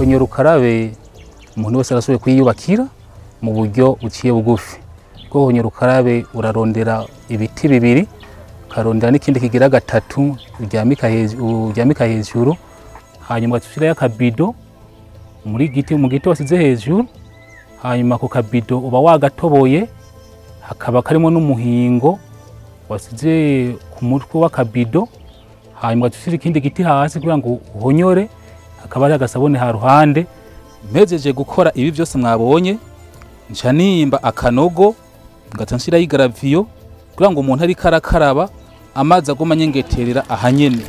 Ihonyora ukarabe umuntu wese arashoboye kuyiyubakira mu buryo buciye bugufi. Kuko honyora ukarabe urarondera ibiti bibiri, ukarondera n'ikindi kigira gatatu uryamika hejuru, hanyuma ugaca ushirayo akabido muri giti mu giti wasize hejuru, hanyuma ako kabido uba wagatoboye hakaba karimo n'umuhingo wasize ku mutwe w'akabido, hanyuma ugaca ushira ikindi giti hasi kugira ngo uhonyore, hakaba hari agasabune ha ruhande. Mpejeje gukora ibi byose mwabonye, nca nimba akanogo ngaca nshirayo igaraviyo kugira ngo umuntu ariko arakaraba amazi aguma anyengeterera ahanyene.